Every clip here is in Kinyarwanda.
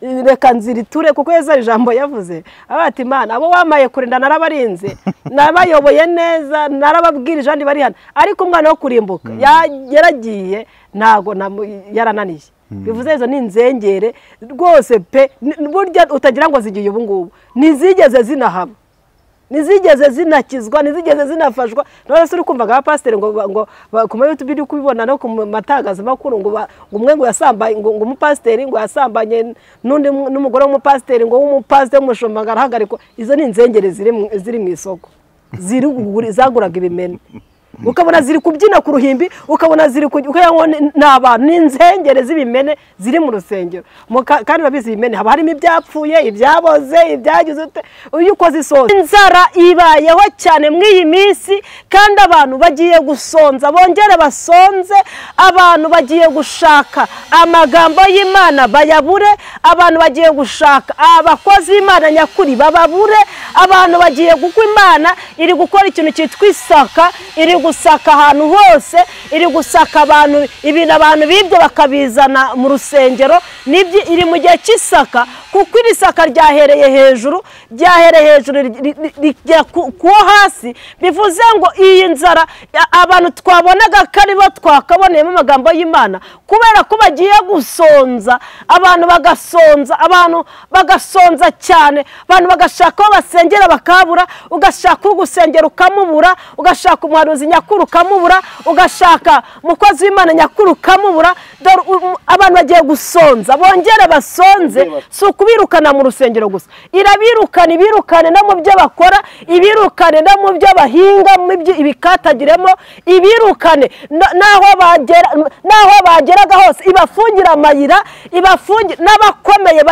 Reka nziriture kuko Yesu ijambo yavuze ati Imana abo wamaye kurinda narabarinze, nabayoboye neza, narababwirije andi bari hano, ariko umwana wo kurimbuka yaragiye ntago yarananiye. Bivuze izo ni inzengere rwose pe, burya utagira ngo zigiye ubu ngubu, ntizigeze zinahaba, ntizigeze zinakizwa, ntizigeze zinafashwa. None se uri kumva ga pasiteri ngo ku ma YouTube uri kubibona no ku matangazamakuru ngo umwe ngo yasambaye, ngo umupasiteri ngo yasambanye n'undi n'umugore w'umupasiteri ngo w'umupasiteri w'umushumba ngo arahagarikwa. Izo ni inzengere ziri mu isoko, ziri zaguraga ibimene, ukabona ziri kubyina ku ruhimbi, ukabona ziri n'abantu, ni inzengere z'ibimene ziri mu rusengero. Kandi babizi ibimene haba harimo ibyapfuye, ibyaboze, ibyagize uyu ukoze isoza. Inzara ibayeho cyane muri iyi minsi, kandi abantu bagiye gusonza, bongere basonze. Abantu bagiye gushaka amagambo y'Imana bayabure, abantu bagiye gushaka abakozi b'Imana nyakuri bababure, abantu bagiye gukwa Imana iri gukora ikintu cyitwa isaka, iri gusaka ahantu hose, iri gusaka abantu, ibintu abantu bibye bakabizana mu rusengero. Nibyo iri mu gihe cy'isaka, kuko iri saka ryahereye hejuru, ryahereye hejuru rijya kuwo hasi. Bivuze ngo iyi nzara abantu twabonaga ko aribo twakaboneyemo amagambo y'Imana, kubera ko bagiye gusonza, abantu bagasonza, abantu bagasonza cyane, abantu bagashaka aho basengera bakabura, ugashaka ugusengera ukamubura, ugashaka umuhanuzi nyakuru ukamubura, ugashaka umukozi w'Imana nyakuru ukamubura. Dore abantu bagiye gusonza, bongere basonze. Si ukubirukana mu rusengero gusa, irabirukana, ibirukane no mu byo bakora, ibirukane no mu byo bahinga, ibikatagiremo, ibirukane naho bageraga hose, ibafungira amayira, ibafungira n'abakomeye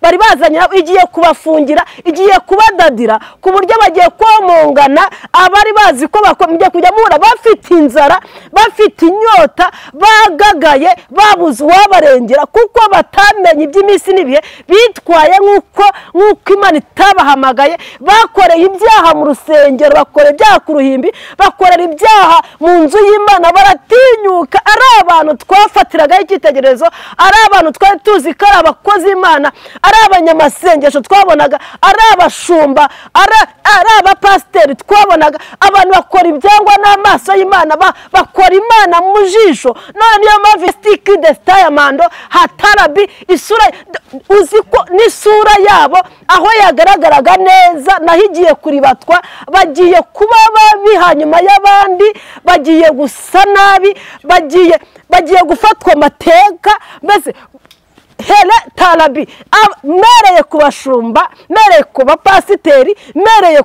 bari bazanye, igiye kubafungira, igiye kubadadira ku buryo bagiye komongana. Abari bazi ko bakomeje kujya muhura bafite inzara, bafite inyota, bagagaye, babuze uwabarengera, kuko batamenye iby'iminsi n'ibihe, bitwaye nk'uko Imana itabahamagaye. Bakoreye ibyaha mu rusengero, bakorera ibyaha ku ruhimbi, bakorera ibyaha mu nzu y'Imana, baratinyuka. Ari abantu twafatiragaho icyitegererezo, ari abantu twari tuzi ko ari abakozi b'Imana, ari abanyamasengesho twabonaga, ari abashumba, ari abapasiteri twabonaga. Abantu bakora ibyangwa n'amaso y'Imana, bakora Imana mu jisho. None niyo mpamvu stiki de stayamando hatarabi isura, uzi ko n'isura yabo aho yagaragaraga neza naho igiye kuribatwa. Bagiye kuba babi hanyuma y'abandi, bagiye gusa nabi, bagiye gufatwa amateka. Mbese hele tarabi, mereye ku bashumba, mereye ku bapasiteri, mereye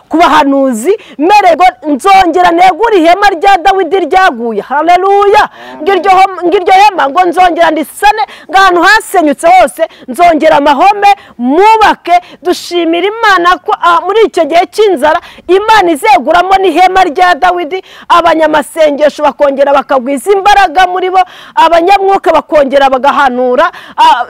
ku bahanuzi, mereye nzongera negura ihema rya Dawidi ryaguye. Haleluya! Ngiryo hema ngo nzongera ndisane, ngo ahantu hasenyutse hose nzongera amahome mubake. Dushimira Imana ko muri icyo gihe cy'inzara Imana izeguramo n'ihema rya Dawidi, abanyamasengesho bakongera bakagwiza imbaraga muri bo, abanyamwuka bakongera bagahanura.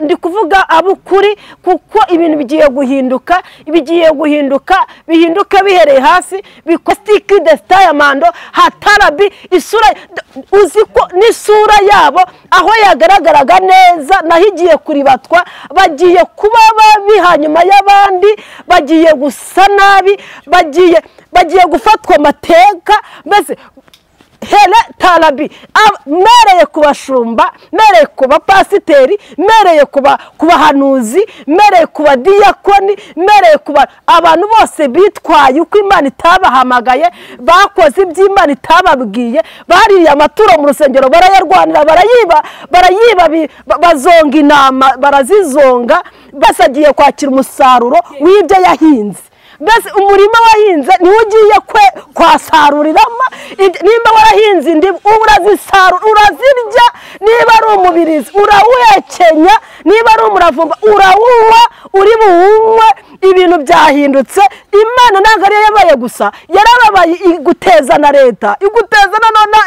Ndi kuvuga abukuri, kuko ibintu bigiye guhinduka, bigiye guhinduka, bihinduka bihereye hasi. Bikostiki de stayamando hatarabi isura, uzi ko n'isura yabo aho yagaragaraga neza naho igiye kuribatwa. Bagiye kuba babi hanyuma y'abandi, bagiye gusa nabi, bagiye gufatwa amateka. Mbese hele tarabi, mereye ku bashumba, mereye ku bapasiteri, mereye ku bahanuzi, mereye ku badiyakoni, mereye ku abantu bose bitwaye uko Imana itabahamagaye, bakoze iby'Imana itababwiye, baririye amaturo mu rusengero barayarwanira, barayiba, bazonga intama, barazizonga. Basagiye kwakira umusaruro w'ibyo yahinze. Mbese umurima wahinze niwo ugiye kwasaruriramo. Nimba warahinze indimu urazisarura, urazirya. Niba ari umubirizi urawuhekenya, niba ari umuravumba urawunywa, uri buwunywe. Ibintu byahindutse. Imana ntabwo ariyo yabaye gusa, yarababaye iguteza na leta, iguteza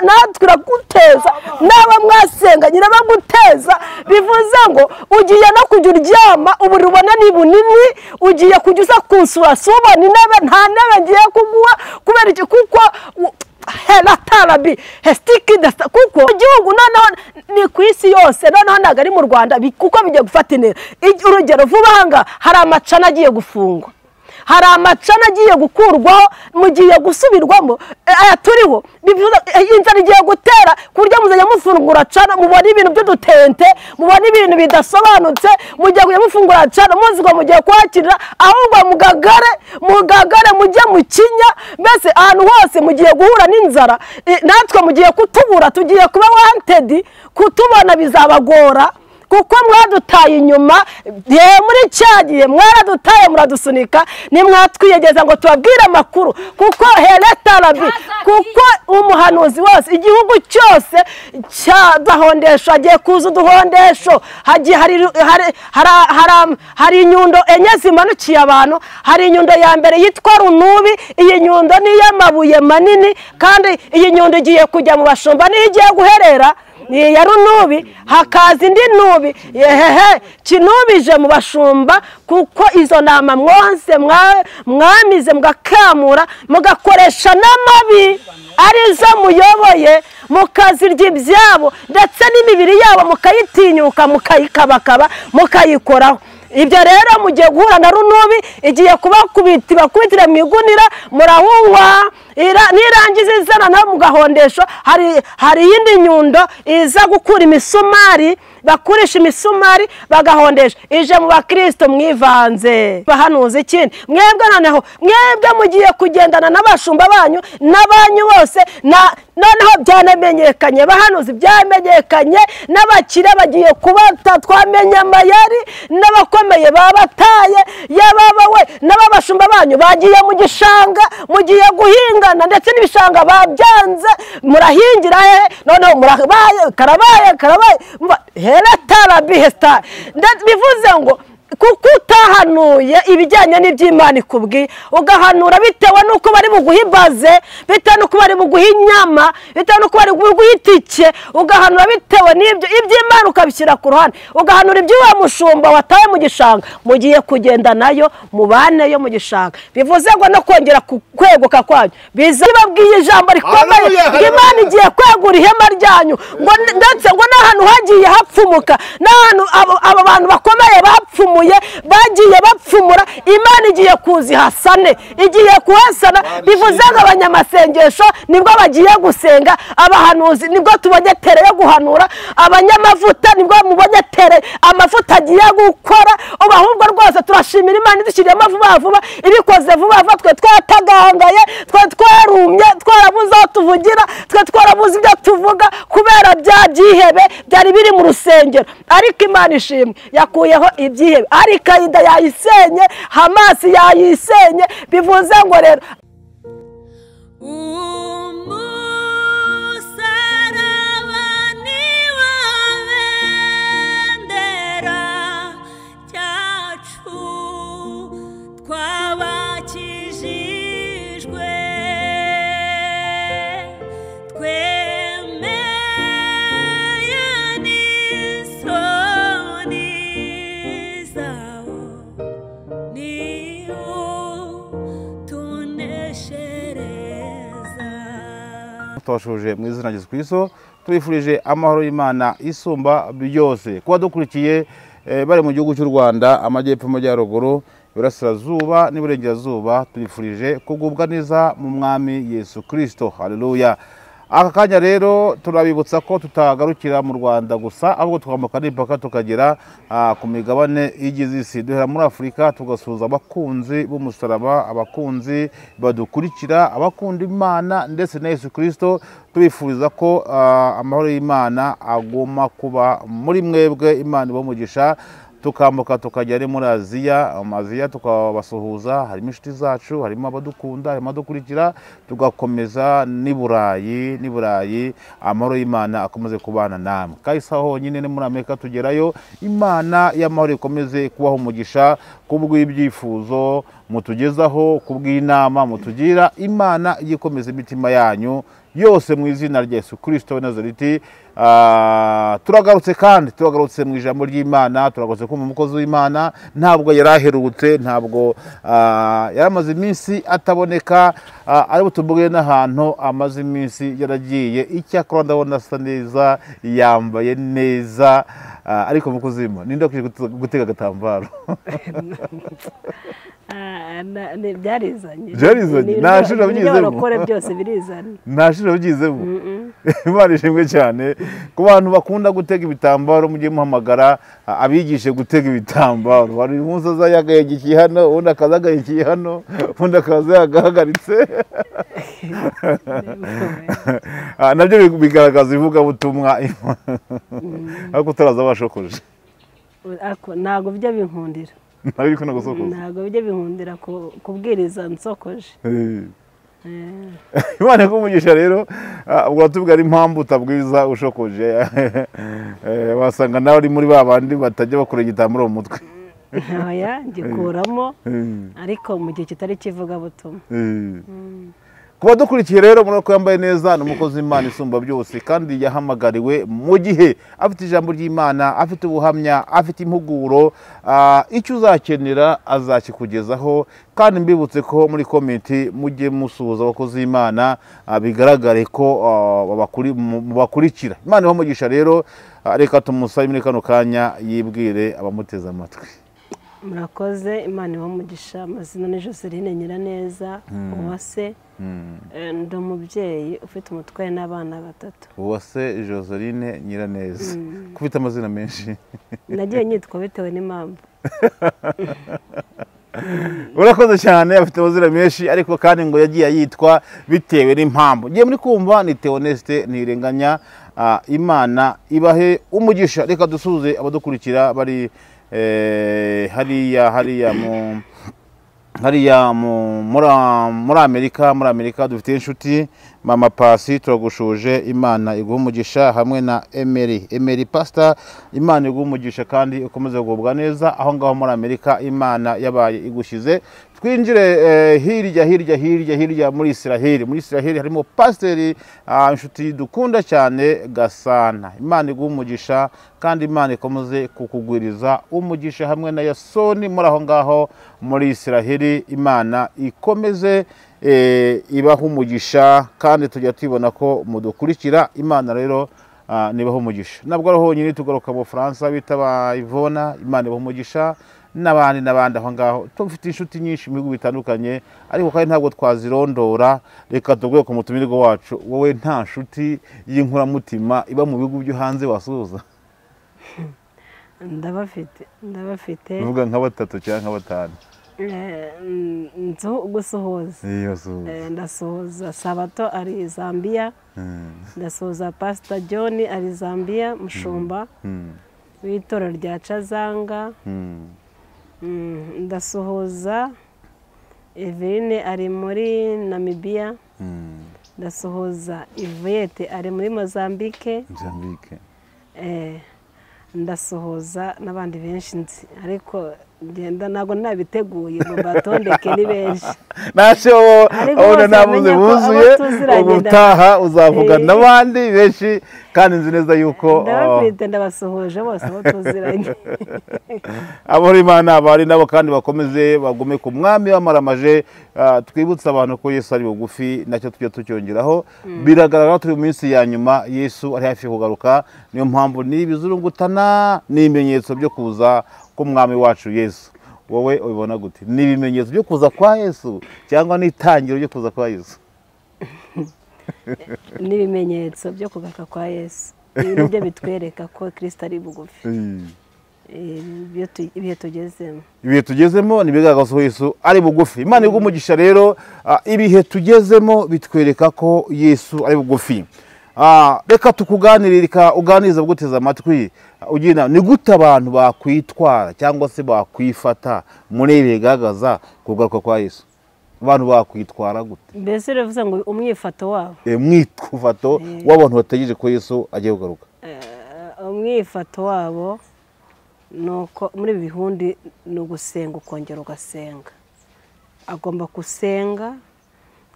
natwe iraguteza, n'aba mwasenga nyirabaguteza. Bivuze ngo ugiye no kujya uryama uburiri ubona ni bunini, ugiye kujya uza kunsura subona intebe, nta ntebe ngiye kuguha. Kubera iki? Kuko Helatarabi hestiki dasta, kuko igihugu noneho ni ku isi yose, noneho ntabwo ari mu Rwanda kuko bigiye gufata intera. Urugero vuba aha hari amacana agiye gufungwa, hari amacana agiye gukurwaho, mugiye gusubirwamo aya turiho, inzara igiye gutera ku buryo muzajya mufungura cana mubona ibintu by'udutente, mubona ibintu bidasobanutse, mugiye kujya mufungura cana muzi ngo mugiye kwakira, ahubwo mugagare mugagare mujye mu kinya, mbese ahantu hose mugiye guhura n'inzara. Natwe mugiye kutubura, tugiye kuba wanted, kutubona bizabagora kuko mwadutaye inyuma muri cyagiye, mwaradutaye muradusunika, nimwatwiyegeza ngo tubabwire amakuru, kuko heletarabi, kuko umuhanuzi wose igihugu cyose cyadahondesho agiye kuza uduhondesho, hagiye hari inyundo enye zimanukiye abantu. Hari inyundo ya mbere yitwa runubi, iyi nyundo ni iy'amabuye manini, kandi iyi nyundo igiye kujya mu bashumba, niyo igiye guherera ni ya runubi. Hakaza indi nubi yehehe kinubije mu bashumba, kuko izo nama mwonse mwamize mugakamura mugakoresha n'amabi arizo muyoboye, mukazirya ibyabo ndetse n'imibiri yabo mukayitinyuka mukayikabakaba mukayikoraho. Ibyo rero mugiye guhura na runubi igiye kubakubita bakubitira mu igunira, murahuwa nirangiza izana naho mugahondesho. Hari iyindi nyundo iza gukura imisumari, bakurisha imisumari bagahondesha, ije mu bakristo mwivanze bahanuza ikindi. Mwebwe noneho mwebwe mugiye kugendana n'abashumba banyu n'abanyu bose, noneho byanamenyekanye, bahanuzi byamenyekanye, n'abakire bagiye kubata, twamenye amayeri, n'abakomeye babataye, yababawe n'ababashumba banyu bagiye mu gishanga, mugiye guhingana ndetse n'ibishanga babyanze, murahingira he? Noneho murabaye karabaye karabaye helatarabi hesta. Bivuze ngo kuko utahanuye ibijyanye n'iby'Imana ikubwiye, ugahanura bitewe n'uko bari buguhe ibaze, bitewe n'uko bari buguhe inyama, bitewe n'uko bari buguhe itike, ugahanura bitewe n'ibyo iby'Imana ukabishyira ku ruhande, ugahanura iby'uwo mushumba wataye mu gishanga, mugiye kugenda nayo mubaneyo mu gishanga. Bivuze ngo no kongera kweguka kwanyu bizababwiye ijambo rikomeye, Imana igiye kwegura ihema ryanyu, ngo ndetse ngo n'ahantu hagiye hapfumuka, n'ahantu abo bantu bakomeye bapfumuye bagiye bapfumura, Imana igiye kuzihasane, igiye kuhasana. Bivuze ngo abanyamasengesho nibwo bagiye gusenga, abahanuzi nibwo tubonye tere yo guhanura, abanyamavuta nibwo mubonye tere amavuta agiye gukora. Ubu ahubwo rwose turashimira Imana idushyiriyemo vuba vuba, ibikoze vuba vuba. Twe twatagangaye, twe twarumye, twarabuze aho tuvugira, twe twarabuze ibyo tuvuga kubera bya byihebe byari biri mu rusengero. Ariko Imana ishimwe yakuyeho ibyihebe, ariko Al-Qaeda yayisenye, Hamas yayisenye. Bivuze ngo rero umusaraba ni wa bendera cyacu twabakijijwe, twemeye n'isoni zawo, niwo tuneshereza. Tubashuje mu izina rya Yesu Kristo, tubifurije amahoro y'Imana isumba byose. Kuba dukurikiye bari mu gihugu cy'u Rwanda, amajyepfo, amajyaruguru, iburasirazuba n'iburengerazuba, tubifurije kugubwa neza mu Mwami Yesu Kristo. Haleluya. Aka kanya rero turabibutsa ko tutagarukira mu Rwanda gusa, ahubwo tukambuka n'imipaka tukagera ku migabane igize isi. Duhera muri Afurika tugasuhuza abakunzi b'umusaraba, abakunzi badukurikira, abakunda Imana ndetse na Yesu Kristo, tubifuriza ko amahoro y'Imana aguma kuba muri mwebwe. Imana ibahe. Tukambuka tukajya ari muri Aziya, mu Aziya tukabasuhuza, harimo inshuti zacu, harimo abadukunda, harimo abadukurikira. Tugakomeza n'i Burayi, n'i Burayi amahoro y'Imana akomeze kubana namwe. Kahise honyine ni muri Amerika tugerayo. Imana y'amahoro ikomeze kubaha umugisha kubw'ibyifuzo mutugezaho, kubw'inama mutugira. Imana ikomeze imitima yanyu. yose mu izina rya Yesu Kristo wa Nazareti. Turagarutse kandi turagarutse mu ijambo ry'Imana, turagarutse kumva umukozi w'Imana. Ntabwo yaraherutse, ntabwo yaramaze iminsi ataboneka, ari butubwire n'ahantu amaze iminsi yaragiye. Icyakora ndabona asa neza, yambaye neza, ariko umukozi w'Imana ninde akwiye gutega agatambaro? Byarizanye, byarizanye, nta shuri byizemo, abarokore byose birizanye, nta shuri byizemo. Imana ishimwe cyane ku bantu bakunda gutega ibitambaro, mujye muhamagara abigishe gutega ibitambaro. Hari umunsi aza yagayegikiye hano, ubundi akaza agayegikiye hano, ubundi akaza yagahagaritse. Nabyo bigaragaza ivugabutumwa, ariko utaraza washokoje. Ntabwo bijya binkundira, ntabwo bijya binkundira kubwiriza nsokoje. Imana ikumugisha rero, ubwo uratubwira impamvu utabwiriza ushokoje. Wasanga nawe uri muri ba bandi batajya bakora igitambaro mu mutwe. Oya, ngikuramo ariko mu gihe kitari kivugabutumwa. Kuba dukurikiye rero muri ko yambaye neza, ni umukozi w'Imana isumba byose, kandi yahamagariwe mu gihe afite ijambo ry'Imana, afite ubuhamya, afite impuguro, icyo uzakenera azakikugezaho. Kandi mbibutse ko muri komenti mujye musuhuza abakozi b'Imana, bigaragare ko bakurikira. Imana ibamugisha rero, reka tumusabe muri kano kanya yibwire abamuteze amatwi. Murakoze, Imana ibamugisha. Amazina ni Joseline Nyiraneza Uwase. Ndi umubyeyi ufite umutwe n'abana batatu. Uwase Joseline Nyiraneza, ko ufite amazina menshi. Nagiye nyitwa bitewe n'impamvu. Urakoze cyane, afite amazina menshi ariko kandi ngo yagiye yitwa bitewe n'impamvu. Ngiye muri kumva ni Theoneste Ntirenganya. Imana ibahe umugisha. Reka dusuze abadukurikira bari hariya hariya mu hariya muri Amerika. Muri Amerika dufite inshuti Mama Pasi, turagushuje, Imana iguhe umugisha, hamwe na Emery Pastor, Imana iguhe umugisha kandi ukomeze kugubwa neza aho ngaho muri Amerika. Imana yabaye igushize. Twinjire hirya hirya hirya hirya muri Israel. Muri Israel harimo pasiteri inshuti dukunda cyane Gasana. Imana iguhe umugisha kandi Imana ikomeze kukugwiriza umugisha hamwe na Yasoni muri aho ngaho muri Israel. Imana ikomeze ibaha umugisha kandi tujya tubona ko mudukurikira. Imana rero nibaho umugisha. Nabwo ari honyine tugaruka mu Bufaransa bitaba Ivona, Imana ibaha umugisha n'abandi n'abandi aho ngaho. Tufite inshuti nyinshi mu bihugu bitandukanye ariko kandi ntabwo twazirondora. Reka tuguye ku mutumirwa wacu. Wowe nta nshuti y'inkoramutima iba mu bihugu byo hanze wasuhuza? Ndabafite, ndabafite. Uvuga nka batatu cyangwa nka batanu. Nzu gusuhuza. Ndasuhuza Sabato ari Zambia, ndasuhuza Pastor John ari Zambia, mushumba w'itorero rya Chazanga. Ndasuhuza Eveline ari muri Namibia, ndasuhuza Ivete ari muri Mozambique. Ndasuhuza n'abandi benshi nzi, ariko ngenda ntabwo nabiteguye ngo batondeke ni benshi. Nasho abona nabuze buzuye, ubutaha uzavuga n'abandi benshi kandi nzi neza yuko ndabafite, ndabasuhuje bose abo tuziranye. Abo Imana bari nabo kandi bakomeze bagume ku mwami w'amaramaje. Twibutsa abantu ko Yesu ari bugufi, nacyo tujya tucyongeraho. Biragaragara turi mu minsi ya nyuma, Yesu ari hafi kugaruka. Niyo mpamvu n'ibizurungutana n'ibimenyetso byo kuza k'umwami wacu Yesu. Wowe ubibona gute? Ni ibimenyetso byo kuza kwa Yesu cyangwa n'itangiro ryo kuza kwa Yesu? Ni ibimenyetso byo kugaruka kwa Yesu. Ibi nibyo bitwereka ko Kristo ari bugufi. Ibihe tugezemo, ibihe tugezemo ni bigaragaza ko Yesu ari bugufi. Imana iguhe umugisha rero, ibihe tugezemo bitwereka ko Yesu ari bugufi. Reka tukuganirira, uganiriza guteza amatwi ugira ni gute abantu bakwitwara cyangwa se bakwifata muri ibi bigaragaza kugaruka kwa Yesu. Abantu bakwitwara gute? Mbese bivuze ngo umwifato wabo, umwifato w'abantu bategereje ko Yesu agiye kugaruka. Umwifato wabo nuko muri ibi bihundi ni ugusenga ukongera ugasenga. Agomba gusenga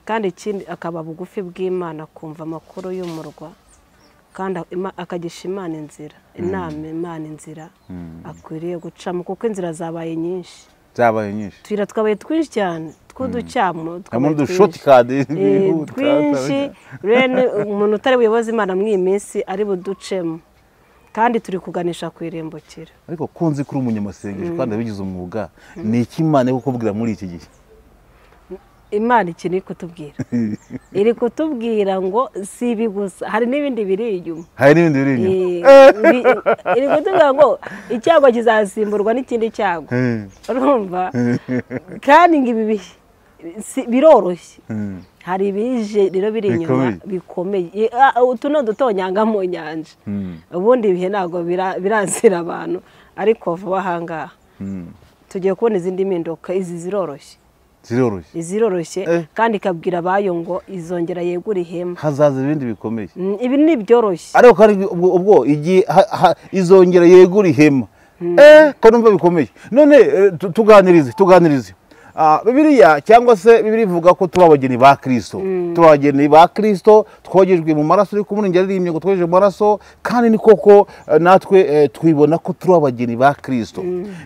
Kandi ikindi akaba bugufi bw'Imana, kumva amakuru y'umurwa, kandi akagisha Imana inzira, inama Imana inzira akwiriye gucamo, kuko inzira zabaye nyinshi. Zabaye nyinshi. Tuyira twabaye twinshi cyane, tw'uducyamo, twinshi. Rero umuntu utari buyoboze Imana muri iyi minsi ari buducemo, kandi turi kuganisha ku irembukira. Ariko kunzi kuri umunyamasengesho kandi abigize umwuga, ni iki Imana iri kukubwira muri iki gihe? Imana iki iri kutubwira? Iri kutubwira ngo si ibi gusa, hari n'ibindi biri inyuma. Hari n'ibindi biri inyuma. Iri kutubwira ngo icyago kizasimburwa n'ikindi cyago. Urumva? Kandi ngo ibi biroroshye. Hari ibije rero biri inyuma bikomeye. Utu ni udutonyanga mu nyanja. Ubundi ibihe ntabwo birazira abantu, ariko vuba aha ngaha tugiye kubona izindi mpinduka, izi ziroroshye. Iziroroshye, kandi ikabwira abayo ngo izongera yegura ihema. Hazaza ibindi bikomeye. Ibi ni byoroshye. Ariko kandi ubwo izongera yegura ihema. Ko numva bikomeye. None tuganirize. Bibiliya cyangwa se Bibiliya ivuga ko tuba abageni ba Kristo. Tuba abageni ba Kristo, twogejwe mu maraso, uri kumwe n'injye ngo twogejwe mu maraso, kandi ni koko natwe twibona ko turi abageni ba Kristo.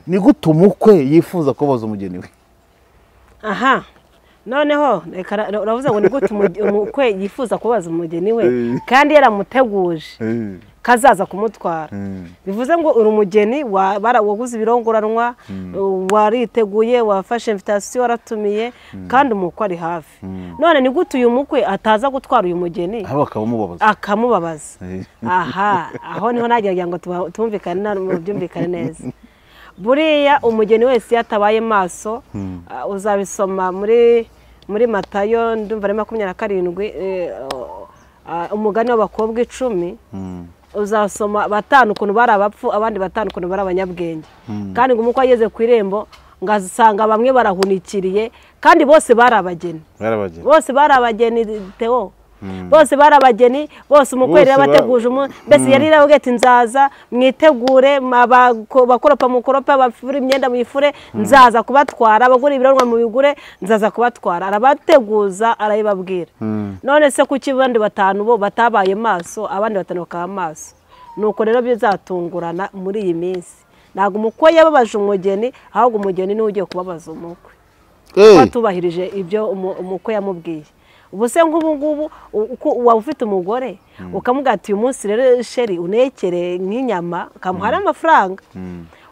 Ni gute umukwe yifuza kubaza umugeni we? Aha, noneho uravuze ngo ni gute umukwe yifuza kubaza umugeni we kandi yaramuteguje kazaza kumutwara. Bivuze ngo uri umugeni waguze ibirongoranwa, wariteguye, wafashe invitation, waratumiye, kandi umukwe ari hafi. None ni gute uyu mukwe ataza gutwara uyu mugeni akamubabaza? Aha, aho niho nagira ngo tumvikane na byumvikane neza. Buriya umugeni wese yatabaye maso, uzabisoma muri Matayo ndumva ari 27, umugani w'abakobwa 10, uzasoma batanu ukuntu bari abapfu, abandi batanu ukuntu bari abanyabwenge. Kandi ngo umukwe ageze ku irembo ngasanga bamwe barahunikiriye, kandi bose bari abageni. Bose bari abageni Theo. Bose bari abageni, bose umukwe yari abateguje, mbese yari yarababwiye ati nzaza mwitegure, bakoropa mukoropa, bafure imyenda muyifure, nzaza kubatwara, abagura ibironwa mubigure, nzaza kubatwara. Arabateguza, arayibabwira. None se kuki abandi batanu bo batabaye maso, abandi batanu bakaba maso? Nuko rero bizatungurana muri iyi minsi. Ntabwo umukwe yababaje umugeni, ahubwo umugeni niwe ugiye kubabaza umukwe. Batubahirije ibyo umukwe yamubwiye. Ubu se nk'ubu ngubu waba ufite umugore ukamubwira ati uyu munsi rero sheri unekere nk'inyama, ukamuha n'amafaranga,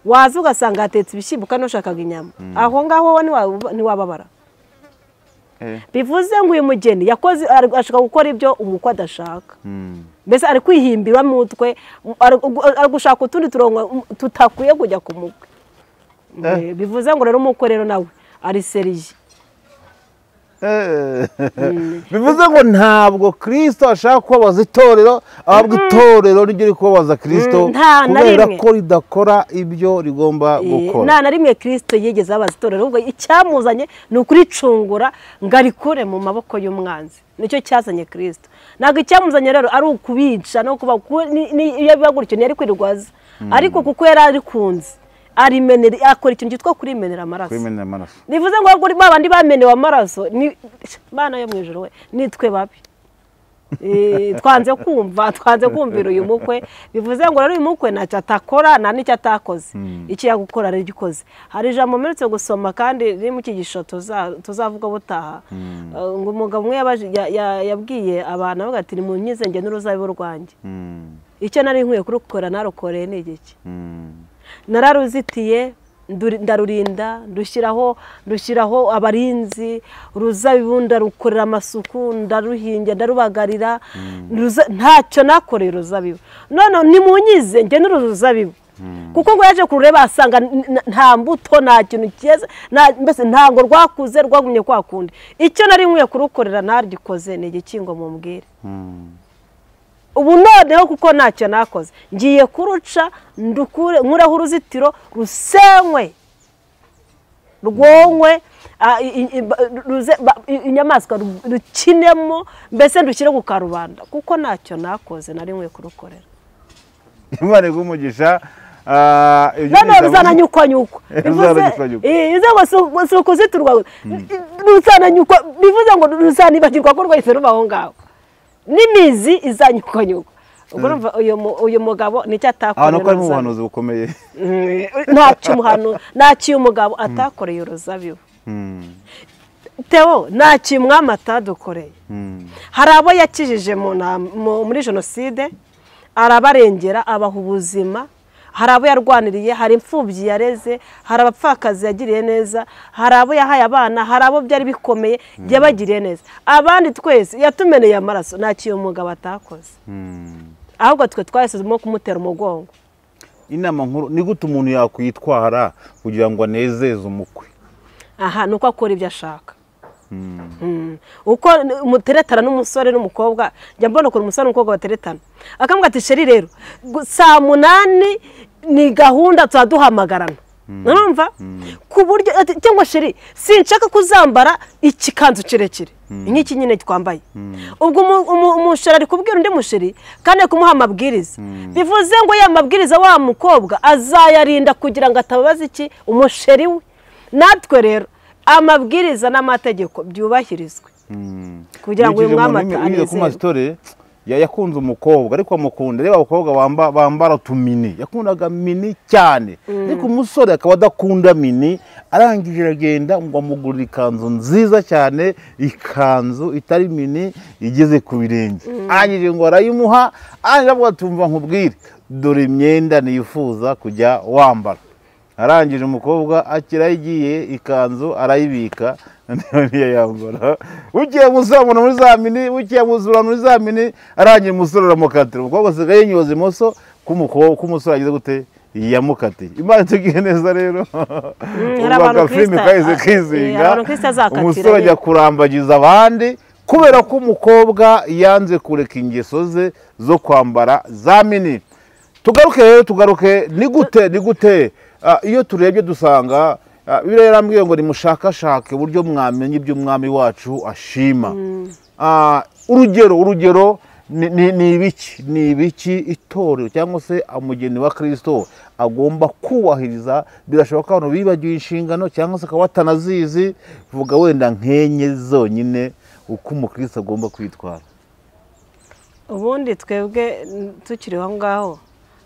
waza ugasanga hatetse ibishyimbo kandi ushakaga inyama, aho ngaho ntiwababara. Bivuze ngo uyu mugeni yakoze, ashaka gukora ibyo umukwe adashaka, mbese ari kwihimbira mu mutwe, ari gushaka utundi turongo tutakwiye kujya ku mukwe. Bivuze ngo rero umukwe rero nawe ari seriye. Bivuze ngo ntabwo Kristo ashaka kubabaza itorero, ahubwo itorero niryo riri kubabaza Kristo, kubera ko ridakora ibyo rigomba gukora. Nta na rimwe Kristo yigeze ababaza itorero, ahubwo icyamuzanye ni ukuricungura ngo arikure mu maboko y'umwanzi. Nicyo cyazanye Kristo. Ntabwo icyamuzanye rero ari ukubica no kuba, iyo biba gutyo ntiyari kwirwaza, ariko kuko yari arikunze arimenera, akora ikintu cyitwa kurimenera amaraso. Bivuze ngo ahubwo babandi bamenewe amaraso ni Imana yo mu ijuru we, nitwe babi. Twanze kumva, twanze kumvira uyu mukwe. Bivuze ngo rero uyu mukwe ntacyo atakora nta n'icyo atakoze, icyo yagukora aragikoze. Hari ijambo mperutse gusoma kandi riri mu cyigisho tuzavuga butaha, ngo umugabo umwe yabwiye abantu avuga ati nimunkize njye n'uruzabibu rwanjye, icyo nari nkwiye kurukora narukoreye ni igiki? Nararuzitiye, ndarurinda, ndushyiraho abarinzi, uruzabibu ndarukorera amasuku, ndaruhinga, ndarubagarira, ntacyo nakoreye uruzabibu. None nimunyize njye n'uruzabibu, kuko ngo yaje kurureba asanga nta mbuto, nta kintu cyeze, mbese ntabwo rwakuze, rwagumye kwa kundi. Icyo nari nkwiye kurukorera naragikoze, ni igikingo mumbwire. Ubu noneho kuko ntacyo nakoze, ngiye kuruca ndukure, nkureho uruzitiro rusenywe, rwonywe, inyamaswa rukinemo, mbese ndushyire ku karubanda, kuko ntacyo nakoze nari nkwiye kurukorera. Imana iguhe umugisha. Noneho ruzananyukwanyukwa, bivuze ngo si ukuziturwa, Ruzananyukwa, bivuze ngo ruzanibagirwa ko rwahise ruba aho ngaho, n'imizi izanyukanyukwa. Ubwo urumva uyu mugabo nicyo atakoreye. Ahantu ko harimo ubuhanuzi bukomeye. Ntacyo umugabo atakoreye uruzabibu. Theo, ntacyo umwami atadukoreye. Hari abo yakijije muri jenoside, arabarengera, abaha ubuzima. Hari abo yarwaniriye, hari imfubyi yareze, hari abapfakazi yagiriye neza, hari abo yahaye abana, hari abo byari bikomeye yabagiriye neza. Abandi twese yatumeneye amaraso, ntacyo uyu mugabo atakoze. Ahubwo twe twahisemo kumutera umugongo. Inama nkuru ni gute umuntu yakwitwara kugira ngo anezeze umukwe? Aha nuko akora ibyo ashaka. Uko muteretana n'umusore n'umukobwa, njya mbona ukuntu umusore n'umukobwa bateretana, akamubwira ati sheri rero saa 8 ni gahunda tuzaduhamagarana, urumva ku buryo cyangwa sheri sinshaka kuzambara ikikanzu kirekire nk'iki nyine twambaye. Ubwo umusheri ari kubwira undi musheri kandi kumuha amabwiriza, bivuze ngo ya mabwiriza wa mukobwa azayarinda kugira ngo atababaza iki umusheri we. Natwe rero amabwiriza n'amategeko byubahirizwe kugira ngo uyu mwami atanezerwe. Yakunze umukobwa ariko amukunda, reba abakobwa bambara tumini, yakundaga mini cyane, ariko umusore akaba adakunda mini. Arangije aragenda ngo amugurire ikanzu nziza cyane, ikanzu itari mini igeze ku birenge. Arangije ngo arayimuha, arangije avuga tumva nkubwire, dore imyenda nifuza kujya wambara. Arangije umukobwa akirayigiye ikanzu arayibika ntiyayambara. Bukiye muzamuna muri za mini, bukiye muzura muri za mini, arangije umusore aramukatira. Umukobwa asigaye yinyoza imoso k'umusore agize gute yamukatiye. Imana tugiye neza rero. Filime kizinga umusore ajya kurambagiza abandi kubera ko umukobwa yanze kureka ingeso ze zo kwambara za mini. Tugaruke rero, tugaruke ni gute iyo turebye dusanga Bibiliya yarambwiye ngo nimushakashake uburyo mwamenye ibyo umwami wacu ashima. Urugero ni ibiki itorero cyangwa se umugeni wa Kristo agomba kubahiriza? Birashoboka ko abantu bibagiwe inshingano cyangwa se akaba batanazizi. Vuga wenda nkenye zonyine uko umukristo agomba kwitwara. Ubundi twebwe tukiri aho ngaho,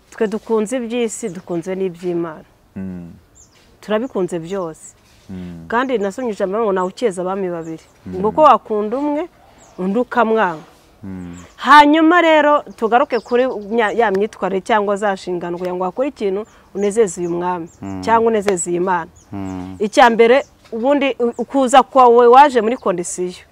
twe dukunze iby'isi, dukunze n'iby'Imana. Turabikunze byose. Kandi nasomye ijambo ngo nawe ukeza abami babiri, ngo ko wakunda umwe undi ukamwanga. Hanyuma rero tugaruke kuri ya myitwarire cyangwa za nshingano kugira ngo wakore ikintu unezeze uyu mwami cyangwa unezeze iyi Imana. Icya mbere ubundi ukuza kwawe waje muri kondisiyo.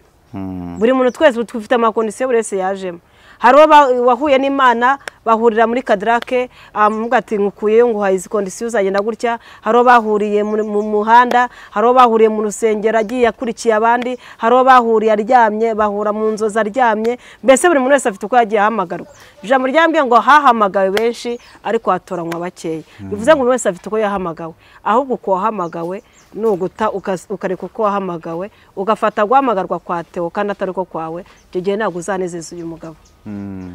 Buri muntu twese dufite amakondisiyo buri wese yajemo. Hari wahuye n'Imana bahurira muri Kadrake, amuvuga ati nkukuyeyo nguhaye izi kondisiyo uzagenda gutya. Hari bahuriye mu muhanda, hari bahuriye mu rusengero agiye akurikiye abandi, hari bahuriye aryamye, bahura mu nzozi aryamye. Mbese buri muntu wese afite uko yagiye ahamagarwa. Ijambo ryambwiye ngo hahamagawe benshi ariko hatoranywa bakeya. Bivuze ngo buri wese afite uko yahamagawe. Ahubwo uko wahamagawe nuguta ukareka uko wahamagawe, ugafata guhamagarwa kwa Theo kandi atari ko kwawe, icyo gihe ntabwo uzanezeza uyu mugabo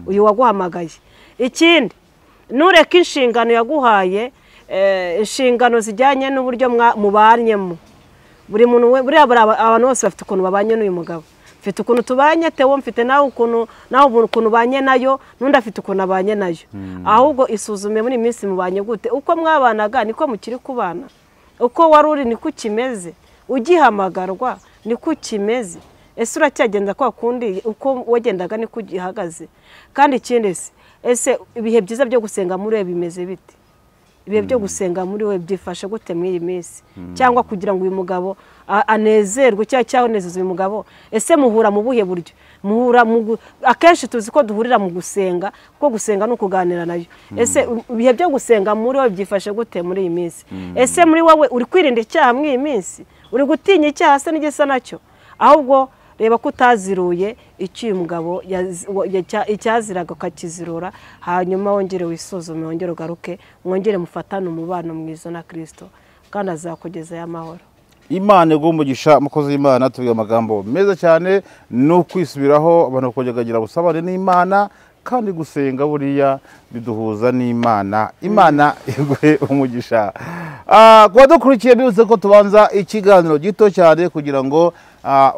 uyu waguhamagaye. Ikindi, nureka inshingano yaguhaye, inshingano zijyanye n'uburyo mubanyemo. Buri muntu we, buriya abantu bose bafite ukuntu babanye n'uyu mugabo. Mfite ukuntu tubanye Theo, mfite nawe ukuntu, nawe ukuntu ubanye nayo, n'undi afite ukuntu abanye nayo. Ahubwo isuzume muri minsi mubanye gute, uko mwabanaga niko mukiri kubana, uko wari uri niko ukimeze, ugihamagarwa niko ukimeze. Ese uracyagenda kwa kundi uko wagendaga niko ugihagaze? Kandi ikindi se, ese ibihe byiza byo gusenga muri we bimeze bite? Ibihe byo gusenga muri we byifashe gute muri iyi minsi? Cyangwa kugira ngo uyu mugabo anezerwe cyangwa anezeze uyu mugabo, ese muhura mu buhe buryo? Muhura akenshi tuzi ko duhurira mu gusenga, kuko gusenga no kuganira nayo. Ese ibihe byo gusenga muri we byifashe gute muri iyi minsi? Ese muri wowe uri kwirinda icyaha muri iyi minsi? Uri gutinya icyaha se n'igisa nacyo? Ahubwo reba ko utaziruye icyo uyu mugabo icyaziraga ukakizirura, hanyuma wongere wisuzume, wongere ugaruke, mwongere mufatane umubano mwiza na Kristo, kandi azakugezayo amahoro. Imana iguhe umugisha mukozi w'Imana, tuvuga amagambo meza cyane no kwisubiraho, abantu bakongera ubusabane n'Imana, kandi gusenga buriya biduhuza n'Imana. Imana iguhe umugisha. Kuba dukurikiye bibutse ko tubanza ikiganiro gito cyane kugira ngo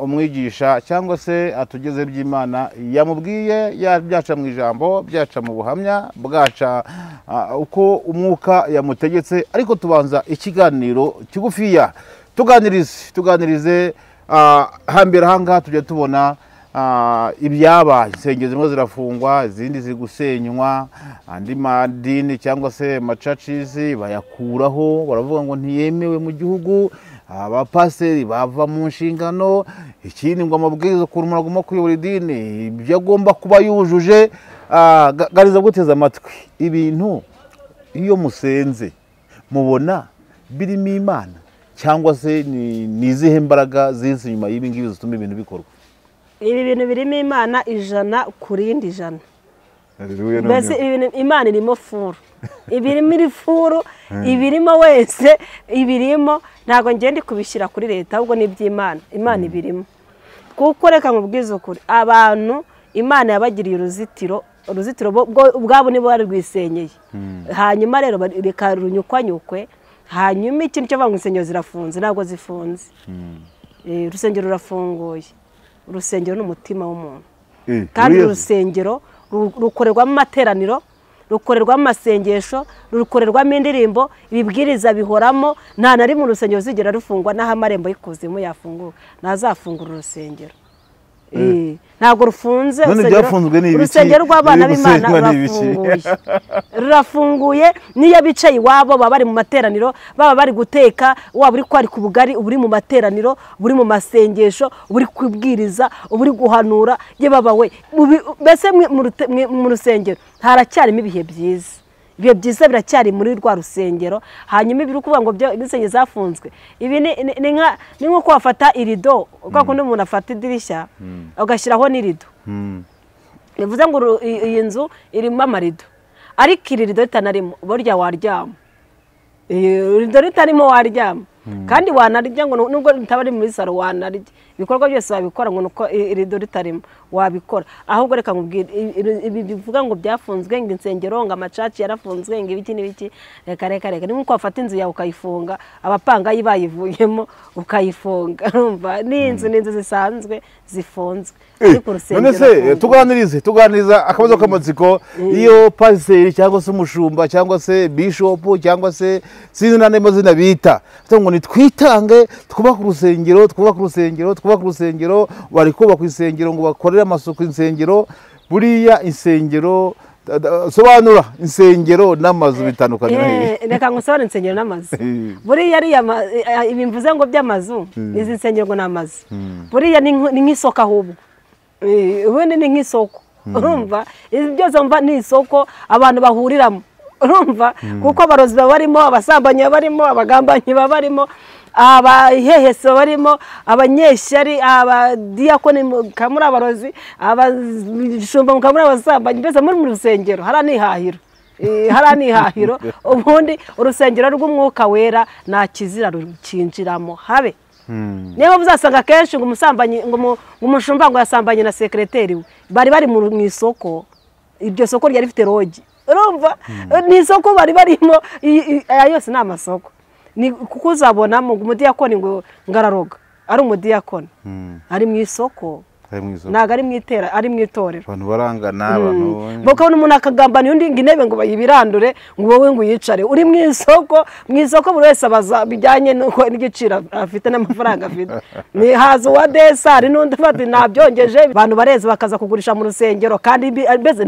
Umwigisha cyangwa se atugeze by'Imana yamubwiye, byaca mu ijambo, byaca mu buhamya, bwaca uko umwuka yamutegetse. Ariko tubanza ikiganiro kigufiya, tuganirize hambere ahangaha tujya tubona ibyabaye, insengero zimwe zirafungwa, izindi ziri gusenywa, andi madini cyangwa se amacacisi bayakuraho, baravuga ngo ntiyemewe mu gihugu, abapaseri bava mu nshingano. Ikindi ngo amabwiriza ukuntu umuntu agomba kuyobora idini, ibyo agomba kuba yujuje. Gariza guteza amatwi ibintu iyo musenze mubona birimo Imana, cyangwa se ni izihe mbaraga ziza inyuma y'ibi ngibi zituma ibintu bikorwa? Ibi bintu birimo Imana 100 ku rindi 100. Mbese Imana irimo furu, ibirimo iri furu, ibirimo wese, ibirimo. Ntabwo ngende kubishyira kuri leta, ahubwo ni iby'Imana. Imana ibirimo. Kuko reka nkubwize ukuri, abantu Imana yabagiriye uruzitiro, uruzitiro ubwabo nibo bari rwisenyeye. Hanyuma rero reka runyukwanyukwe. Hanyuma ikintu cyo banga insengero zirafunze, ntabwo zifunze. Urusengero rurafunguye. Urusengero ni umutima w'umuntu. Kandi urusengero rukorerwamo amateraniro, rukorerwamo amasengesho, rukorerwamo indirimbo, ibibwiriza bihoramo. Nta na rimwe urusengero ruzigera rufungwa, n'aho amarembo y'ikuzimu yafunguka ntazafungura urusengero. Ntabwo rufunze. Urusengero rw'abana b'Imana rurafunguye, rurafunguye. Niyo bicaye iwabo baba bari mu materaniro, baba bari guteka, waba uri kwarika ubugari, uri mu materaniro, uri mu masengesho, uri kubwiriza, uri guhanura, ye baba we. Mbese mu rusengero haracyarimo ibihe byiza. Ibihe byiza biracyari muri rwa rusengero. Hanyuma ibiri kuvuga ngo insengero zafunzwe, ibi ni nko wafata irido, kwa kundi umuntu afata idirishya ugashyiraho n'irido. Bivuze ngo iyi nzu irimo amarido, ariko iri rido ritanarimo burya waryama. Irido ritarimo waryama, kandi wanarya, ngo nubwo ritaba ari muri saro wanarya. Ibikorwa byose wabikora, ngo nuko irido ritarimo wabikora. Ahubwo reka nkubwire, ibi bivuga ngo byafunzwe, ngo insengero, ngo amacaci yarafunzwe, ngo ibiki n'ibiki, reka reka reka. Ni nkuko wafata inzu yawe ukayifunga, abapangayi bayivuyemo ukayifunga. Urumva ni inzu, ni inzu zisanzwe zifunzwe. Ariko urusengero None se tuganiriza akabazo k'amatsiko, iyo pasiteri cyangwa se umushumba cyangwa se bishop cyangwa se sinzi n'andi mazina bita, ngo nitwitange twubake urusengero, twubake urusengero, twubake urusengero, bari kubaka insengero ngo bakorere amasuku insengero. Buriya insengero, sobanura insengero n'amazu bitandukanye. Reka ngusobanure insengero n'amazu. Buriya ariya ibi mvuze ngo by'amazu, izi nsengero ngo n'amazu, buriya ni nk'isoko ahubwo. Ubundi ni nk'isoko. Urumva izi byose mva ni isoko abantu bahuriramo. Urumva kuko abarozi baba barimo, abasambanyi baba barimo, abagambanyi baba barimo, abahehesi barimo, abanyeshyari, abadiyakoni mukamuri abarozi, abashumba mukamuri abasambanyi, mbese muri mu rusengero hariya ni ihahiro. Hariya ni ihahiro. Ubundi urusengero rw'umwuka wera nta kizira rukinjiramo habe. Niyo muzasanga kenshi ngo umusambanyi, ngo umushumba ngo yasambanye na sekreteri we, bari bari mu isoko. Iryo soko ryari rifite rogi. Urumva ni isoko bari barimo, aya yose ni amasoko. Ni kuko uzabonamo ngo umudiyakoni ngo ngararoga, ari umudiyakoni ari mu isoko, ntabwo ari mu itera, ari mu itorero. Abantu barangana, abantu bakabona umuntu akagambana undi ngo intebe ngo bayibirandure, ngo wowe ngo uyicare. Uri mu isoko, mu isoko buri wese abaza bijyanye n'uko n'igiciro afite n'amafaranga afite. Ni haza uwa desari n'undi bati nabyongeje. Abantu bareza bakaza kugurisha mu rusengero, kandi mbese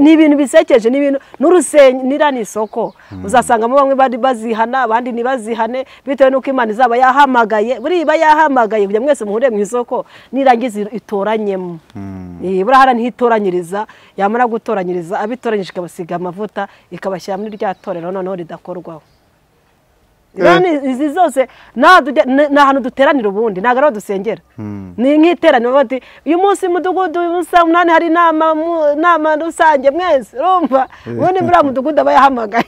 ni ibintu bisekeje, ni ibintu n'urusengero nira ni isoko. Uzasangamo bamwe bari bazihana, abandi ntibazihane, bitewe n'uko Imana izaba yahamagaye. Buriya iba yahamagaye kugira mwese muhure mu isoko, nirangiza itoranyemo. Burahara ntitoranyiriza, yamara gutoranyiriza abitoranyije ikabasiga amavuta, ikabashyira muri rya torero noneho ridakorwaho. Izi zose ni ahantu duteranira, ubundi ntabwo ari aho dusengera. Ni nk'iteraniro bati uyu munsi mudugudu, uyu munsi saa 8 hari inama rusange mwese. Urumva ubundi muri mudugudu aba yahamagaye,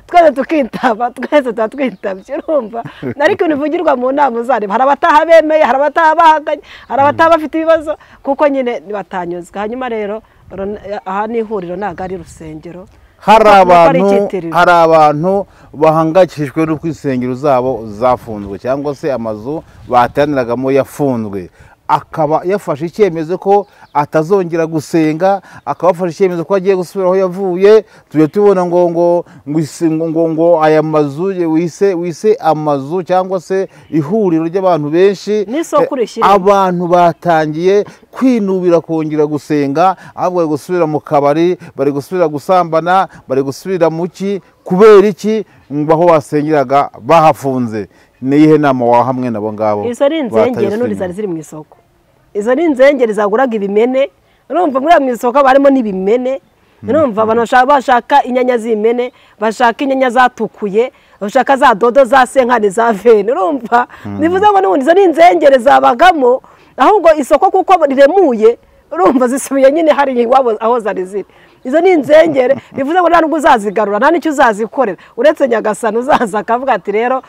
twese tukitaba, twese tuba twitabye. Urumva ariko ibintu bivugirwa mu nama uzareba, hari abataha bemeye, hari abataha bahakanye, hari abataha bafite ibibazo kuko nyine batanyuzwe. Hanyuma rero aha ni ihuriro, ntabwo ari urusengero. Hari abantu, hari abantu bahangayikishijwe n'uko insengero zabo zafunzwe cyangwa se amazu bateraniragamo yafunzwe, akaba yafashe icyemezo ko atazongera gusenga, akaba afashe icyemezo ko agiye gusubira aho yavuye. Tujya tubona ngo ngo ngo ngo aya mazu wise amazu cyangwa se ihuriro ry'abantu benshi, abantu batangiye kwinubira kongera gusenga, ahubwo bari gusubira mu kabari, bari gusubira gusambana, bari gusubira mu ki, kubera iki? Ngo aho basengeraga bahafunze. Ni iyihe nama waha hamwe nabo ngabo? Izo ni inzengere n'undi zari ziri mu isoko. Izo ni inzengere zaguraga ibimene. Urumva muri mu isoko barimo n'ibimene. Urumva abantu bashaka inyanya z'imene, bashaka inyanya zatukuye, bashaka za dodo za senkani za vene. Urumva bivuze ngo n'ubundi izo ni inzengere zabagamo, ahubwo isoko kuko riremuye, urumva zisubiye nyine hari iwabo aho zari ziri. Izo ni inzengere, bivuze ngo nta nubwo uzazigarura, nta n'icyo uzazikorera, uretse Nyagasani uzaza akavuga ati rero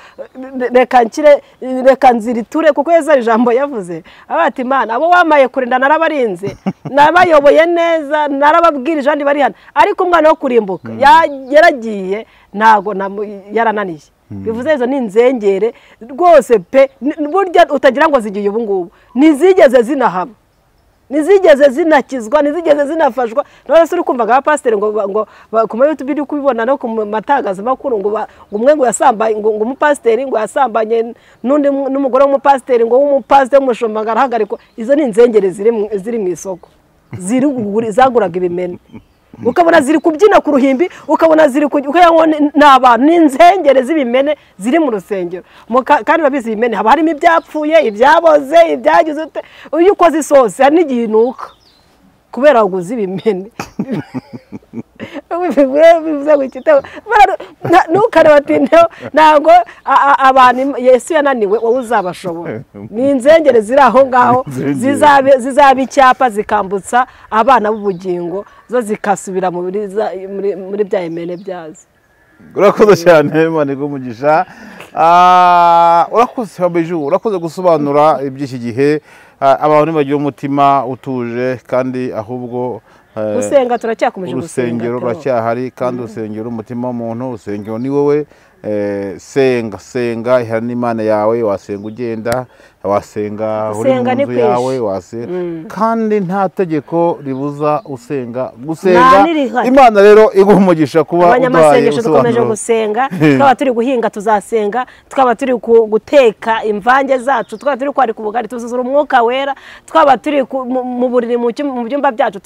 reka nkire, reka nziriture, kuko Yesu ijambo yavuze ati Imana abo wamaye kurinda narabarinze, nabayoboye neza, narababwirije abandi bari hano, ariko umwana wo kurimbuka yaragiye, ntago yarananiye. Bivuze izo ni inzengere rwose pe, burya utagira ngo zigiye ubu ngubu, ntizigeze zinahaba, nizigeze zinakizwa, nizigeze zinafashwa. None se uri kumvaga abapasiteri ngo ngo ku ma YouTube uri kubibona no ku matangazamakuru ngo umwe ngo yasambanye, ngo umupasiteri ngo yasambanye n'undi n'umugore w'umupasiteri, ngo w'umupasiteri w'umushumba ngo arahagarikwa. Izo ni inzengere ziri mu isoko, ziri zaguraga ibimene, ukabona ziri kubyina ku ruhimbi, ukabona ziri n'abantu, ni inzengere z'ibimene ziri mu rusengero. Kandi babizi ibimene haba harimo ibyapfuye, ibyaboze, ibyagize ute, iyo ukoze isosi hari n'igihe inuka kubera waguze ibimene. Ntukareba ntabwo abantu Yesu yananiwe wowe uzabashobora. Ni inzengere ziri aho ngaho zizaba icyapa zikambutsa abana b'ubugingo, zo zikasubira muri bya bimene byazo. Urakoze cyane, Imana iguhe umugisha. Urakoze Bijou, urakoze gusobanura iby'iki gihe. Abantu bagira umutima utuje, kandi ahubwo gusenga turacyakomeje gusenga. Urusengero ruracyahari, kandi urusengero umutima w'umuntu, urusengero ni wowe. Senga, senga ihana n'Imana yawe, wasenga ugenda, wasenga uri mu nzu yawe, wasenga, kandi nta tegeko ribuza usenga gusenga. Imana rero iguha umugisha kuba abanyamasengesho dukomeje gusenga. Twaba turi guhinga tuzasenga, twaba turi guteka imvange zacu, twaba turi kwarika ubugari tuzuzura umwuka wera, twaba turi mu buriri mu byumba byacu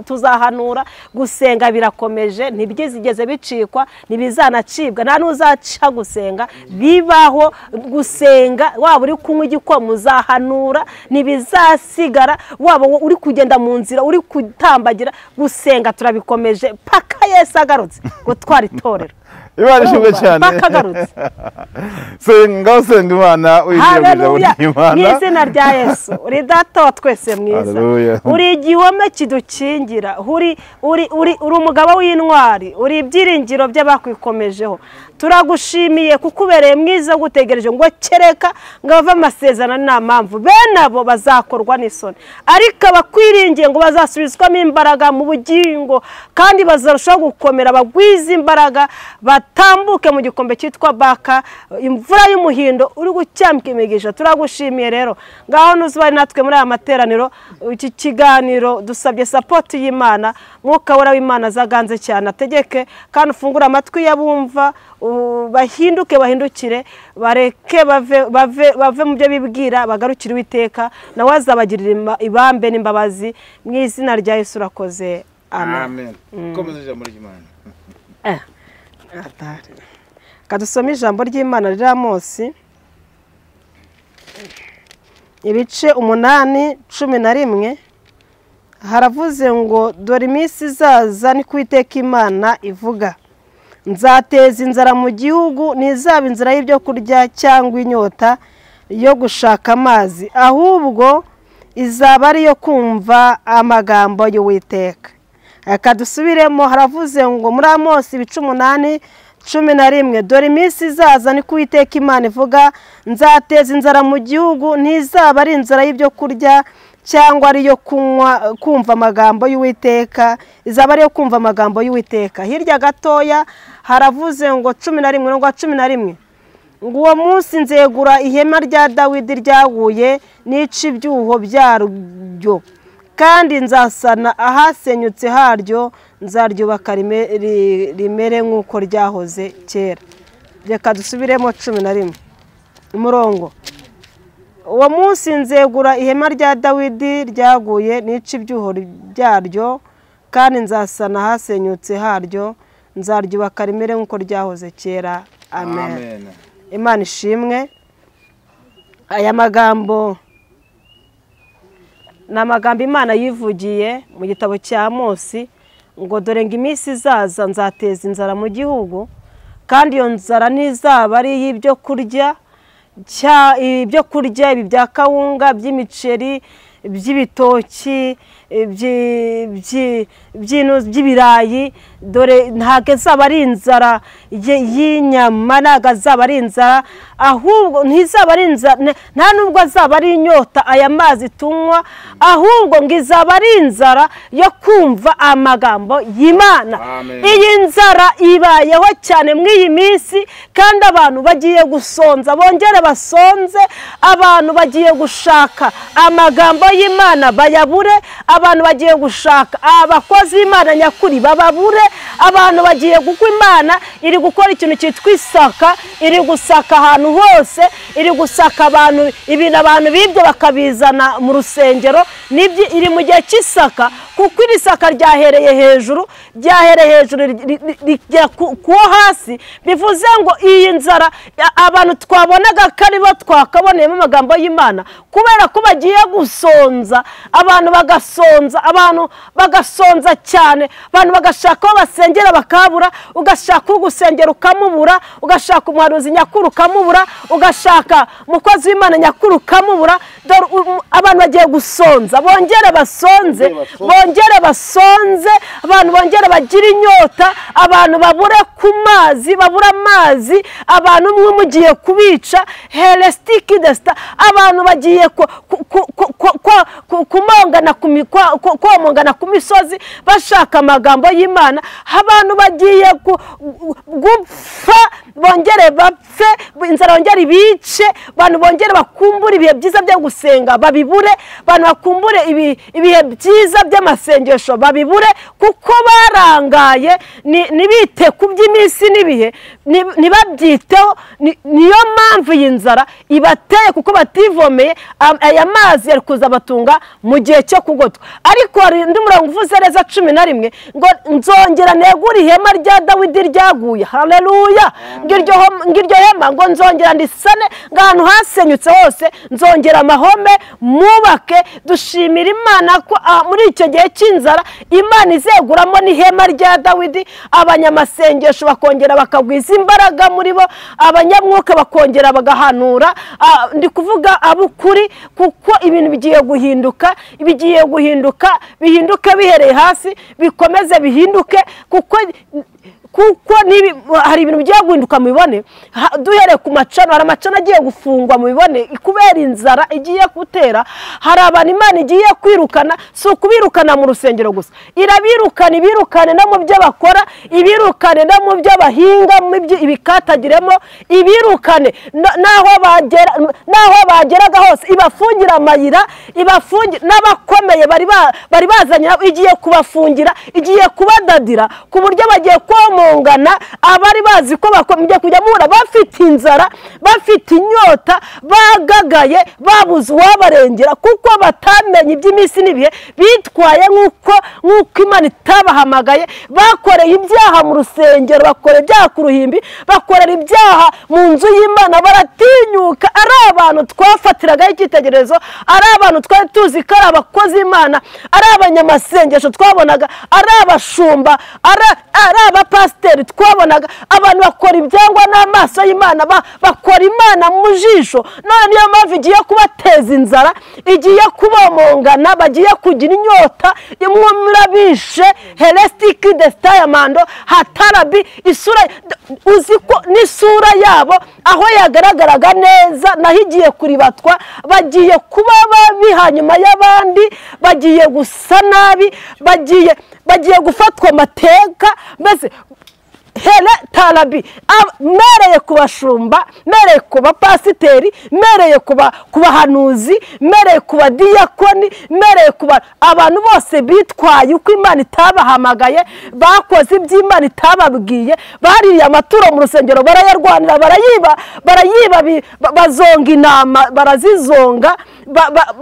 tuzahanura. Gusenga birakomeje, ntibyizigeze bicikwa, ntibizanacibwa, nta n'uzaca gusenga bibaho. Gusenga waba uri kunywa igikoma uzahanura, ntibizasigara, waba uri kugenda mu nzira uri kutambagira, gusenga turabikomeje paka Yesu agarutse gutwara itorero. Imana ishimwe cyane, paka agarutse. Senga, senga Imana, uyinjira mu izina rya Yesu. Uri data wa twese mwiza, uri igihome kidukingira, uri umugabo w'intwari, uri ibyiringiro by'abakwikomejeho. Turagushimiye kuko ubereye mwiza gutegereje ngo kereka ngo bave amasezerano nta mpamvu, bene abo bazakorwa n'isoni, ariko abakwiringiye ngo bazasubizwamo imbaraga mu bugingo, kandi bazarushaho gukomera, bagwize imbaraga, batambuke mu gikombe cyitwa Baka, imvura y'umuhindo uri gucyambika imigisha. Turagushimiye rero, ngaho nuzubari natwe muri aya materaniro, iki kiganiro dusabye support y'Imana, Mwuka Wera w'Imana azaganze cyane, ategeke kandi ufungure amatwi y'abumva, bahinduke, bahindukire, bareke bave mu byo bibwira, bagarukire Uwiteka, nawe azabagirira ibambe n'imbabazi mu izina rya Yesu. Urakoze, amen. Komeza ijambo ry'Imana. Kadusome ijambo ry'Imana riri Amosi ibice 8:11. Haravuze ngo dore iminsi izaza ni ku Uwiteka Imana ivuga, nzateza inzara mu gihugu, ntizaba inzara y'ibyo kurya cyangwa inyota yo gushaka amazi, ahubwo izaba ari iyo kumva amagambo y'Uwiteka. Reka dusubiremo, haravuze ngo muri Amosi ibice 8:11, dore iminsi izaza ni ku Uwiteka Imana ivuga, nzateza inzara mu gihugu, ntizaba ari inzara y'ibyo kurya cyangwa ari yo kunywa kumva amagambo y'Uwiteka, izaba ari yo kumva amagambo y'Uwiteka. Hirya gatoya haravuze ngo 11 ngo 11 ngo uwo munsi nzegura ihema rya Dawidi ryaguye nica ibyuho byaryo, kandi nzasana ahasenyutse haryo, nzaryubaka rimere nk'uko ryahoze kera. Reka dusubiremo 11 umurongo. Uwo munsi nzegura ihema rya Dawidi ryaguye nica ibyuho byaryo, kandi nzasana ahasenyutse haryo, nzaryubaka rimere nk'uko ryahoze kera. Amen. Imana ishimwe. Aya magambo ni amagambo Imana yivugiye mu gitabo cya Amosi, ngo dore ngo iminsi izaza nzateza inzara mu gihugu, kandi iyo nzara ntizaba ari iy'ibyo kurya, ibyo kurya ibi bya kawunga, by'imiceri, by'ibitoki, by'ibirayi. Dore ntabwo azaba ari inzara y'inyama, ntabwo azaba ari inzara, ahubwo ntizaba ari inzara, nta nubwo azaba ari inyota aya mazi tunywa, ahubwo ngo izaba ari inzara yo kumva amagambo y'Imana. Iyi nzara ibayeho cyane muri iyi minsi, kandi abantu bagiye gusonza, bongere basonze, abantu bagiye gushaka amagambo y'Imana bayabure, abantu bagiye gushaka abakozi b'Imana nyakuri bababure, abantu bagiye gukwa Imana iri gukora ikintu cyitwa isaka, iri gusaka ahantu hose, iri gusaka abantu, ibintu abantu bibye bakabizana mu rusengero, nibyo iri mu gihe cy'isaka, kuko iri saka ryahereye hejuru, ryahereye hejuru rijya kuwo hasi. Bivuze ngo iyi nzara abantu twabonaga ko ari bo twakaboneyemo amagambo y'Imana, kubera ko bagiye gusonza, abantu bagasonza, abantu bagasonza cyane, abantu bagashaka aho basengera bakabura, ugashaka ugusengera ukamubura, ugashaka umuhanuzi nyakuri ukamubura, ugashaka umukozi w'Imana nyakuri ukamubura. Dore abantu bagiye gusonza, bongere basonze, bongere basonze, abantu bongere bagira inyota, abantu babure ku mazi, babura amazi, abantu umwe mugiye kubica helestiki desta, abantu bagiye kumongana ku misozi bashaka amagambo y'Imana, abantu bagiye gupfa, bongere bapfe, inzara bongere ibice, abantu bongere bakumbure ibihe byiza byo gusenga babibure, abantu bakumbure ibihe byiza by'amasengesho babibure, kuko barangaye, nibite ku by'iminsi n'ibihe, nibabyiteho. Niyo mpamvu iyi nzara ibateye, kuko bativomeye aya mazi yari kuzabatunga mu gihe cyo kugotwa. Ariko hari undi murongo uvuze neza 11 ngo nzongera negure ihema rya Dawidi ryaguye. Haleluya! Ngiryo hema ngo nzongera ndisane, ngo ahantu hasenyutse hose nzongera amahome mubake. Dushimira Imana ko muri icyo gihe cy'inzara Imana izeguramo n'ihema rya Dawidi, abanyamasengesho bakongera bakagwiza imbaraga muri bo, abanyamwuka bakongera bagahanura. Ndi kuvuga abukuri, kuko ibintu bigiye guhinduka, bigiye guhinduka, bihinduke bihereye hasi, bikomeze bihinduke, kuko hari ibintu bigiye guhinduka mubibone. Duhereye ku macano, hari amacano agiye gufungwa mubibone kubera inzara igiye gutera. Hari abantu Imana igiye kwirukana, si ukubirukana mu rusengero gusa, irabirukana, ibirukane no mu byo bakora, ibirukane no mu byo bahinga, ibikatagiremo, ibirukane naho bageraga hose, ibafungira amayira, ibafungira n'abakomeye bari bazanye, igiye kubafungira, igiye kubadadira ku buryo bagiye komongana, abari bazi ko bakomeje kujya muhura bafite inzara, bafite inyota, bagagaye, babuze uwabarengera, kuko batamenye iby'iminsi n'ibihe, bitwaye nk'uko Imana itabahamagaye, bakoreye ibyaha mu rusengero, bakorera ibyaha ku ruhimbi, bakorera ibyaha mu nzu y'Imana, baratinyuka. Ari abantu twafatiragaho icyitegererezo, ari abantu twari tuzi ko ari abakozi b'Imana, ari abanyamasengesho twabonaga, ari abashumba, ari abapasiteri. n'abapasiteri twabonaga abantu bakora ibyangwa n'amaso y'Imana, bakora Imana mu jisho. None niyo mpamvu igiye kubateza inzara, igiye kubomongana, bagiye kugira inyota imwumira bishe helestiki destayamando hatarabi isura uziko n'isura yabo aho yagaragaraga neza naho igiye kuribatwa. Bagiye kuba babi hanyuma y'abandi, bagiye gusa nabi, bagiye gufatwa amateka. Mbese hele tarabi mereye ku bashumba, mereye ku bapasiteri, mereye ku bahanuzi, mereye ku badiyakoni, mereye ku abantu bose bitwaye uko Imana itabahamagaye, bakoze iby'Imana itababwiye, baririye amaturo mu rusengero barayarwanira, barayiba, bazonga intama, barazizonga,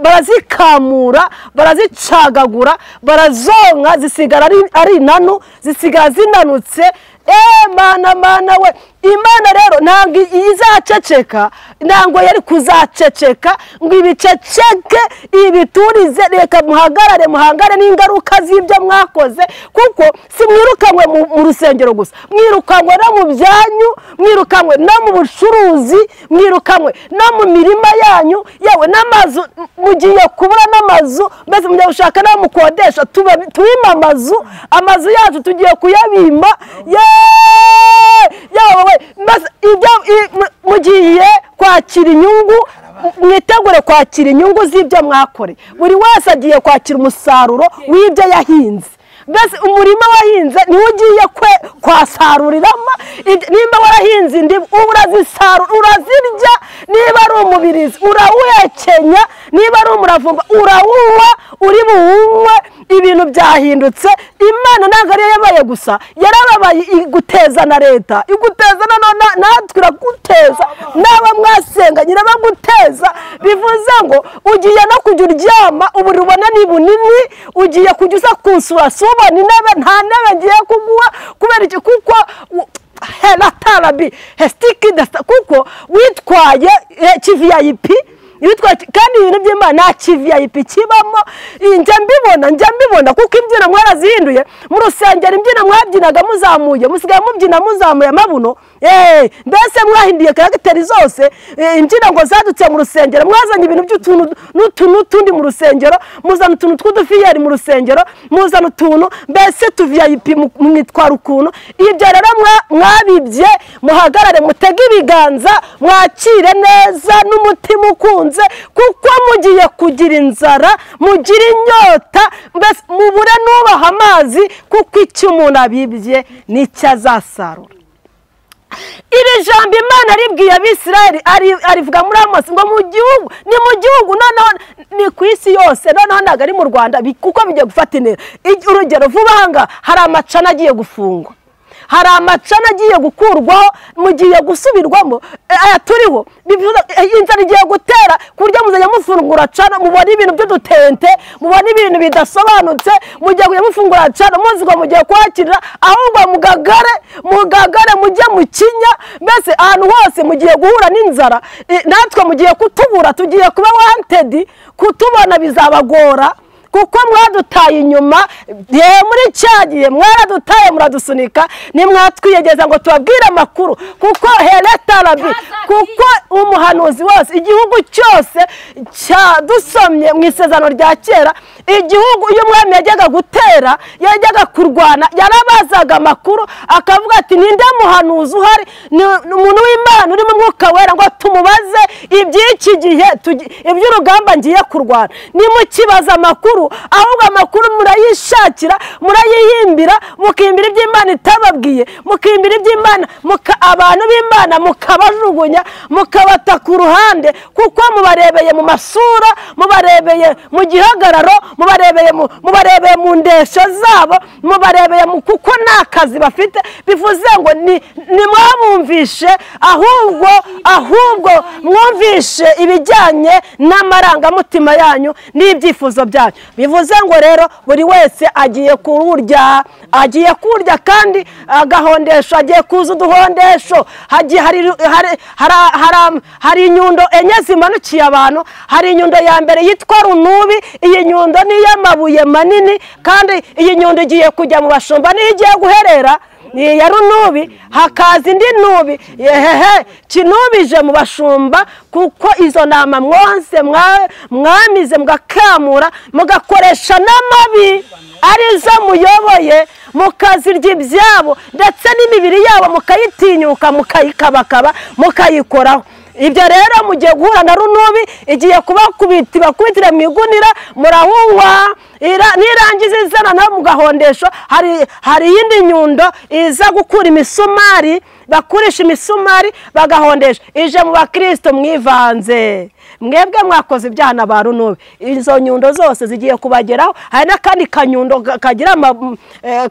barazikamura, barazicagagura, barazonka, zisigara ari inanu, zisigara zinanutse. Mana mana we, Imana rero ntabwo izaceceka, ntabwo yari kuzaceceka ngo ibiceceke ibiturize. Reka muhagarare, muhangare n'ingaruka z'ibyo mwakoze, kuko si mwirukanwe mu rusengero gusa, mwirukanwe no mu byanyu, mwirukanwe no mu bucuruzi, mwirukanwe no mu mirima yanyu, yewe n'amazu mugiye kubura n'amazu. Mbese mugiye gushaka n'aho mukodesha, tubima amazu yacu tugiye kuyabima. Yewe ibyo mugiye kwakira inyungu, mwitegure kwakira inyungu z'ibyo mwakore. Buri wese agiye kwakira umusaruro w'ibyo yahinze. Mbese umurima wahinze niwo ugiye kwasaruriramo. Nimba warahinze indimu urazisarura, urazirya. Niba ari umubirizi urawuhekenya, niba ari umuravumba urawunywa, uri buwunywe. Ibintu byahindutse. Imana ntabwo ariyo yabaye gusa, yarababaye iguteza na leta, iguteza natwe iraguteza, n'aba mwasenga nyirabaguteza. Bivuze ngo ugiye no kujya uryama uburiri ubona ni bunini, ugiye kujya uza kunsura ubona intebe, nta ntebe ngiye kuguha kubera iki? Kuko helatarabi hestiki kuko witwaye KVIP, kandi ibintu by'Imana nta KVIP kibamo. Njya mbibona kuko imbyino mwarazihinduye mu rusengero. Imbyino mwabyinaga muzamuye, musigaye mubyina muzamuye amabuno. Mbese mwahinduye karagiteri zose. Imbyino ngo zadutse mu rusengero, mwazanye ibintu by'utuntu n'utundi mu rusengero, muzana utuntu tw'udufiyeri mu rusengero, muzana utuntu mbese tu VIP mwitwara ukuntu. Ibyo rero mwabibye, muhagarare mutege ibiganza, mwakire neza n'umutima ukunze, kuko mugiye kugira inzara, mugira inyota, mbese mubure nubaha amazi, kuko icyo umuntu abibye nicyo azasarura. Iri jambo Imana ribwiye Abisirayeli, arivuga muri Amosi ngo mu gihugu, ni mu gihugu, noneho ni ku isi yose, noneho ntabwo ari mu Rwanda, kuko bigiye gufata intera. Urugero vuba aha hari amacana agiye gufungwa, hari amacana agiye gukurwaho, mugiye gusubirwamo aya turiho. Inzara igiye gutera ku buryo muzajya mufungura cana, mubona ibintu by'udutente, mubona ibintu bidasobanutse, mugiye kujya mufungura cana muzi ngo mugiye kwakirira, ahubwo mugagare mujye mu kinya. Mbese ahantu hose mugiye guhura n'inzara, natwe mugiye kutubura, tugiye kuba wanted, kutubona bizabagora, kuko mwadutaye inyuma muri cyagiye, mwaradutaye muradusunika, nimwatwiyegeza ngo tubabwire amakuru, kuko heletarabi, kuko umuhanuzi wose, igihugu cyose cyadusomye mu isezerano rya kera, igihugu iyo umwami yajyaga gutera, yajyaga kurwana, yarabazaga amakuru akavuga ati ninde muhanuzi uhari, ni umuntu w'Imana uri mu mwuka wera, ngo tumubaze iby'iki gihe, iby'urugamba ngiye kurwana. Nimukibaza amakuru, ahubwo amakuru murayishakira, murayihimbira, mukihimbira iby'Imana itababwiye, mukihimbira iby'Imana, abantu b'Imana mukabajugunya, mukabata ku ruhande, kuko mubarebeye mu masura, mubarebeye mu gihagararo, mubarebeye mu ndesho zabo, mubarebeye mu kuko nta kazi bafite. Bivuze ngo nimwabumvishe, ahubwo mwumvishe ibijyanye n'amarangamutima yanyu n'ibyifuzo byanyu. Bivuze ngo rero buri wese agiye kururya, agiye kurya kandi agahondesho, agiye kuza uduhondesho. Hari inyundo enye zimanukiye abantu. Hari inyundo ya mbere yitwa runubi, iyi nyundo ni iy'amabuye manini, kandi iyi nyundo igiye kujya mu bashumba, niyo igiye guherera. Ni ya runubi, hakaza indi nubi. Yehehe, kinubije mu bashumba, kuko izo nama mwonse mwamize mugakamura, mugakoresha n'amabi arizo muyoboye, mukazirya ibyabo ndetse n'imibiri yabo mukayitinyuka, mukayikabakaba, mukayikoraho. Ibyo rero mugiye guhura na runubi, igiye kubakubita, ibakubitire mu igunira, murahungwa. Nirangiza izana nawe mugahondesho. Hari iyindi nyundo iza gukura imisumari, bakurisha imisumari bagahondesha. Ije mu bakristo mwivanze, mwebwe mwakoze ibyaha na ba runubi, izo nyundo zose zigiye kubageraho. Hari n'akandi kanyundo kagira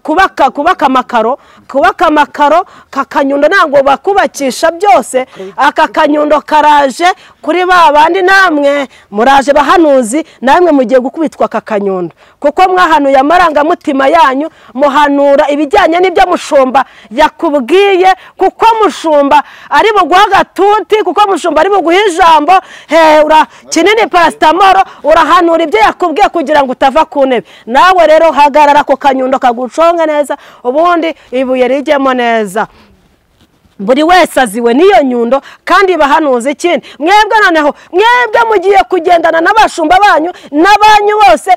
kubaka amakaro, kubaka amakaro kakanyundo ntabwo bakubakisha byose. Aka kanyundo karaje kuri ba bandi, namwe muraje bahanuzi, namwe mugiye gukubitwa aka kanyundo, kuko mwahanuye amarangamutima yanyu, muhanura ibijyanye n'ibyo mushumba yakubwiye, kuko mushumba ari buguha agatuti, kuko mushumba ari buguha ijambo, kinini paracetamol, urahanura ibyo yakubwiye kugira ngo utava ku ntebe. Nawe rero hagarara ako kanyundo kaguconge neza, ubundi ibuye rijyemo neza. Buri wese aziwe n'iyo nyundo, kandi bahanuza ikindi. Mwebwe noneho, mwebwe mugiye kugendana n'abashumba banyu n'abanyu bose,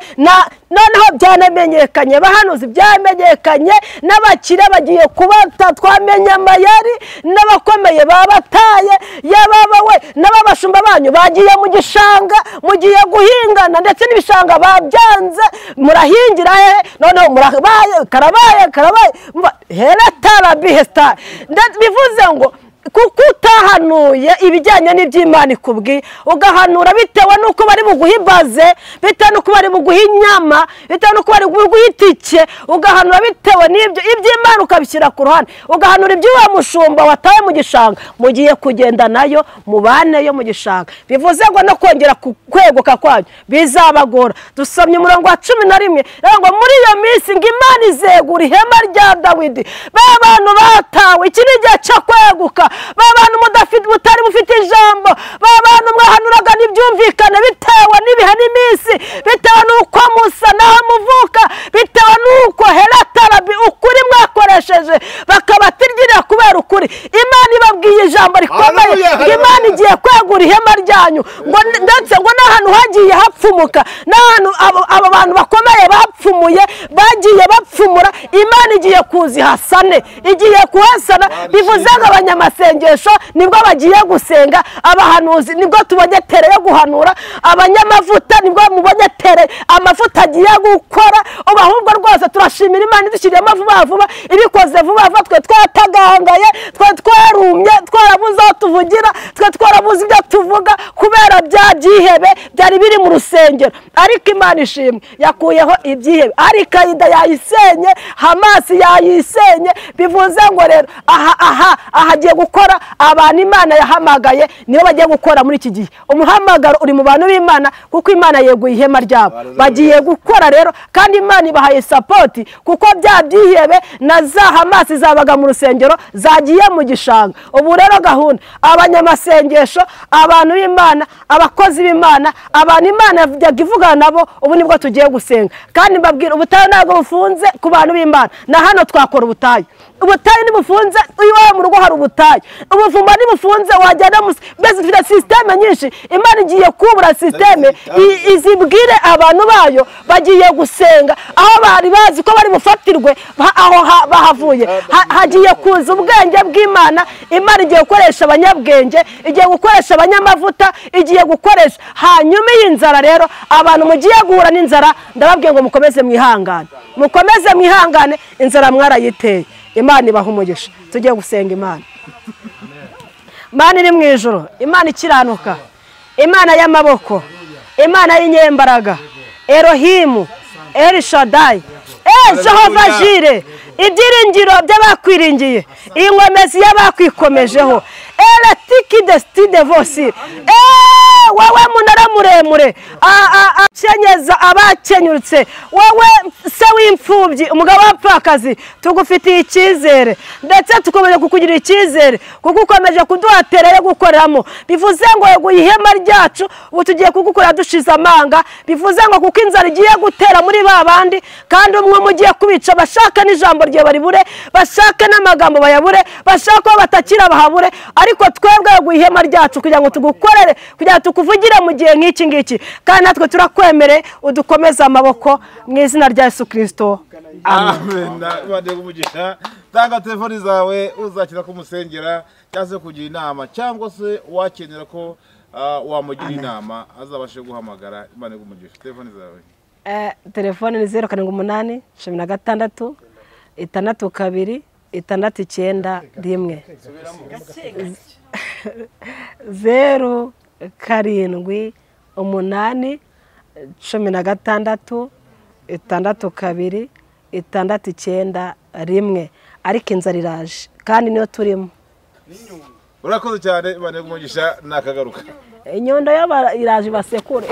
noneho byanamenyekanye, bahanuzi byamenyekanye, n'abakire bagiye kubata, twamenye amayeri, n'abakomeye babataye, yababa we n'ababashumba banyu bagiye mu gishanga, mugiye guhingana, ndetse n'ibishanga babyanze, murahingira he? Noneho murabaye karabaye karabaye, hera bihesta. Bivuze ngo kuko utahanuye ibijyanye n'iby'Imana ikubwiye, ugahanura bitewe n'uko bari buguhe ibaze, bitewe n'uko bari buguhe inyama, bitewe n'uko bari buguhe itike, ugahanura bitewe n'ibyo iby'Imana ukabishyira ku ruhande, ugahanura iby'uwo mushumba wataye mu gishanga, mugiye kugenda nayo mubane yo mu gishanga. Bivuze ngo no kongera kweguka kwanyu bizabagora. Dusomye umurongo wa 11 ngo muri iyo minsi ngo Imana izegura ihema rya Dawidi. Ba bantu batawe, iki ni igihe cyo kweguka. Ba bantu mutari mufite ijambo, ba bantu mwahanuraga n'ibyumvikane bitewe n'ibihe n'iminsi, bitewe n'uko musa naho muvuka, bitewe n'uko heratarabi ukuri mwakoresheje bakabatirira kubera ukuri. Imana ibabwiye ijambo rikomeye, Imana igiye kwegura ihema ryanyu, ngo ndetse ngo n'ahantu hagiye hapfumuka, n'ahantu abo bantu bakomeye bapfumuye bagiye bapfumura, Imana igiye kuzihasane, igiye kuhasana. Bivuze ngo abanyamasengesho nibwo bagiye gusenga, abahanuzi nibwo tubonye tere yo guhanura, abanyamavuta nibwo mubonye tere amavuta agiye gukora. Ubu ahubwo rwose turashimira Imana idushyiriyemo vuba vuba, ibikoze vuba vuba. Twe twatagangaye, twe twarumye, twarabuze aho tuvugira, twe twarabuze ibyo tuvuga kubera bya byihebe byari biri mu rusengero. Ariko Imana ishimwe yakuyeho ibyihebe, ariko Aida yayisenye, Hamasi yayisenye. Bivuze ngo rero aha aha ahagiye gukora abantu Imana yahamagaye, nibo bagiye gukora muri iki gihe. Umuhamagaro uri mu bantu b'Imana, kuko Imana yeguye ihema ryabo, bagiye gukora rero, kandi Imana ibahaye support, kuko bya byihebe na za Hamasi zabaga mu rusengero zagiye mu gishanga. Ubu rero gahunda, abanyamasengesho, abantu b'Imana, abakozi b'Imana, abantu Imana yajyaga ivugana nabo, ubu nibwo tugiye gusenga. Kandi mbabwira, ubutayu ntabwo bufunze ku bantu b'Imana. Na hano twakora ubutayu, ubutayu ntibufunze, iwawe mu rugo hari ubutayu, ubuvumo ntibufunze, wajyana mbese dufite sisiteme nyinshi. Imana igiye kubura sisiteme izibwire abantu bayo bagiye gusenga, aho bari bazi ko bari bufatirwe, aho bahavuye hagiye kuza ubwenge bw'Imana. Imana igiye gukoresha abanyabwenge, igiye gukoresha abanyamavuta, igiye gukoresha. Hanyuma iyi nzara rero, abantu mugiye guhura n'inzara, ndababwiye ngo mukomeze mwihangane, mukomeze mwihangane, inzara mwarayiteye. Imana ibaha umugisha. Tugiye gusenga Imana. Imana iri mu ijuru, Imana ikiranuka, Imana y'amaboko, Imana y'inyembaraga, Erohimu, El Shaddai, Jehova Jire, ibyiringiro by'abakwiringiye, inkomezi y'abakwikomejeho, Elatiki destide vosi, wowe munara muremure, Ukenyeza abakenyutse, wowe se w'imfubyi, umugabo w'abapfakazi, tugufitiye icyizere ndetse tukomeje kukugirira icyizere kuko ukomeje kuduha tere yo gukoreramo. Bivuze ngo ihema ryacu ubu tugiye kugukora dushize amanga. Bivuze ngo kuko inzara igiye gutera muri ba bandi, kandi umwe mugiye kubica, bashaka n'ijambo rye baribure, bashaka n'amagambo bayabure, bashaka ko batakira bahabure, ariko twebwe ihema ryacu kugira ngo tugukorere, kugira ngo tukuvugire mu gihe nk'iki ngiki, kandi natwe turakwemere udukomeze amaboko mu izina rya Yesu Kristo. Amen. Imana iguhe. Tanga telefoni zawe uzakira kumusengera cyangwa se kugira inama, cyangwa se wakenera ko wamugira inama azabashe guhamagara. Imana iguhe telefoni zawe. Telefone ni 078 16 62 691. 0 7 8 16 62 6 91. Ariko inzara iraje kandi niyo turimo. Urakoze cyane, Imana iguhe nakagaruka. Inyundo yo iraje basekure.